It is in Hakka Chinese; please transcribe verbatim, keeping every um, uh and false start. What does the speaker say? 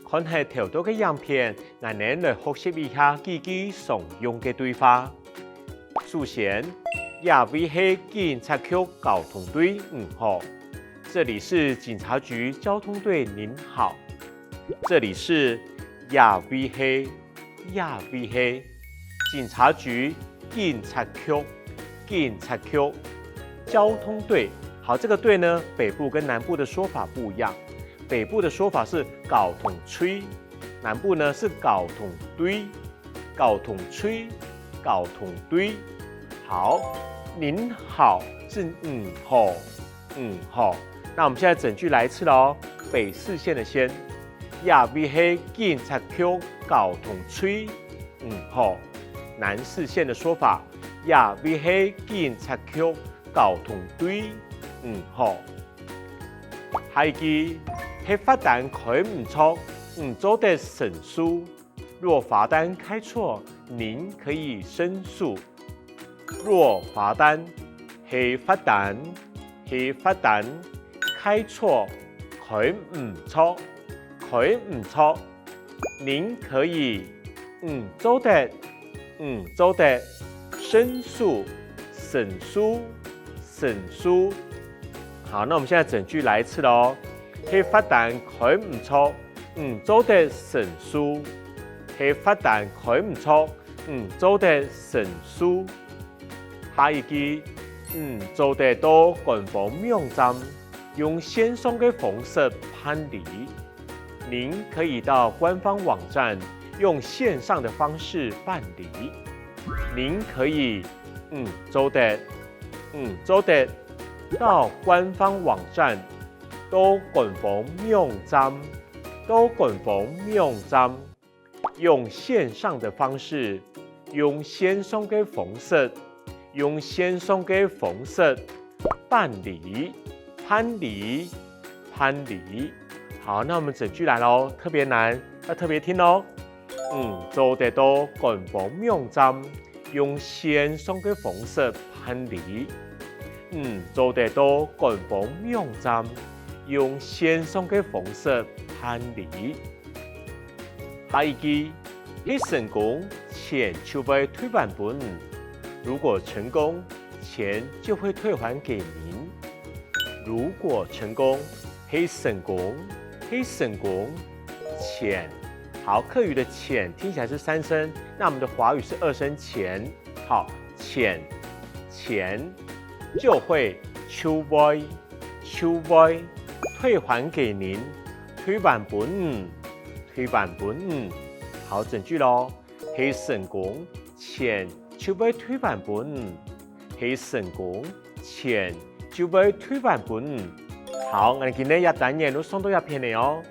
看忒頭到个影片，𠊎等來學習一下幾句常用个對話。首先，這位係警察局交通隊，你好。這裡是警察局交通隊，您好。這裡是這位係，這位係警察局，警察局，警察局，交通隊。好，這個隊呢，北部跟南部的說法不一樣。北部的說法是交通隊，南部呢是交通隊，交通隊，交通隊。好，您好是你好，你好。那我們現在整句來一次囉。北四縣的先，這位係警察局交通隊，你好。南四縣的說法，這位係警察局交通隊，你好。下一句，係罰單開毋著，你做得申訴。若罰單開錯，您可以申訴。若罰單，係罰單，係罰單，開錯，開毋著，開毋著。您可以，你做得，你做得，申訴，申訴，申訴。好，那我們現在整句來一次囉。係罰單開毋著，你做得申訴。係罰單開毋著，你做得申訴。下一句，你做得到官方網站用線上个方式辦理。您可以到官方網站用線上的方式辦理。您可以，你做得，你做得，到官方網站，到官方網站，到官方網站，用線上的方式，用線上个方式，用線上个方式，辦理，辦理，辦理。好，那我們整句來囉，特別難，要特別聽哦。你做得到官方網站用線上个方式辦理。你做得到官方網站用線上个方式辦理。下一句，係成功，錢就會退還分你。如果成功，錢就會退還給您。如果成功，係成功，係成功，錢。好，客語的錢聽起來是三聲，那我們的華語是二聲錢。好，錢，錢，就會，就會，就會，退還給您，退還分你，退還分你。好，整句囉。係成功，錢就會退還分你。係成功，錢就會退還分你。好，𠊎等今日个單元就上到這片了哦。